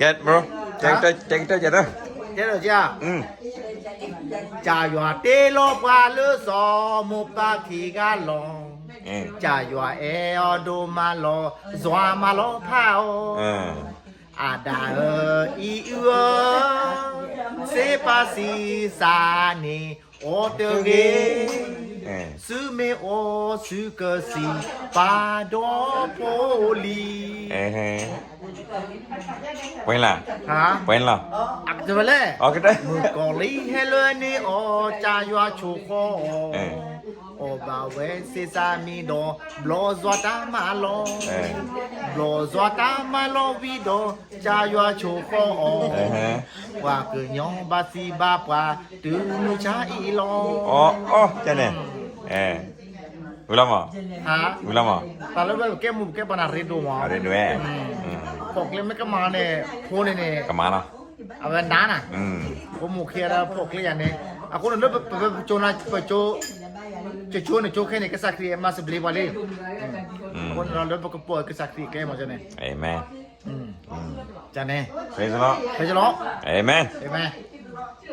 ကဲ bro, တဲကတၢၢ် တဲကတၢၢ် တဲကတၢၢ်, တဲကတၢၢ်, ကစၢ်ယွၤတ့လီၤပှၤလၢစီၤမိၢ်ပၢ်ခံဂၤလီၤ. ကစၢ်ယွၤအဲၣ်အီၤဒိၣ်မးလီၤ, ယွၤမၤလီၤဖးအီၤ. အၤဒၣ်ဧၢ, အံၤအုၣ်ဧၢ, စ့ပာ်စံးစၢ်န့ၣ် အီၣ်တဂ့ၤ, သုမ့ၢ်အီၣ်သုကစံးပာ်ဒီးဖိလံ. ပှဲၤလီၤ, ပှဲၤလီၤ, မုၣ်ကီၤလံၤဟဲလၢန့ၢ်အီၤ ကစၢ်ယွၤဆိၣ်ဃီအီၤ, အီၣ်ဘၣ်ဝဲစ့စၢ်မံၤဒီး ဘျီယွၤတၢ်မၤလီၤ, ဘျီယွၤတၢ်မၤလီၤဝံၤဒီး ကစၢ်ယွၤဆိၣ်ဃီအီၤ, ပှၤကညီဘၣ်သံဘၣ်ပှၢ် တုၤမုၢ်ဆါအံၤလီၤ. အီ အီ ကန့ၣ်, ဝံၤလီၤမး, ဝံၤလီၤမး, တၢ်လၢပကဲမူပကဲပှၤန့ၣ်ရ့ဒိၣ်မး, ရ့ဒိၣ်, ဖီၣ်ကျဲမ့ၢ်ကမၤန့ၣ် ဖိန့ၣ်န့ၣ် ကမၤလီၤ, အဝဲနၤန့ၣ်, ဖိမုၣ်ခံဂၤဒီးဖီၣ်ကျဲယၤန့ၣ်, အဃိန့ၣ်လၢပ ပ ပကၠိန့ၣ် ကၠိန့ၣ်ကၠိခဲန့ၣ် ကစၢ်ခရံာ်မၤစၢၤဘျုးပှၤလံ, အဃိန့ၣ်ဒီးလၢပကပိာ်ကစၢ်ခရံာ်ကျဲမးန့ၣ်, န့ၣ်, Praise the Lord, Amen, Amen.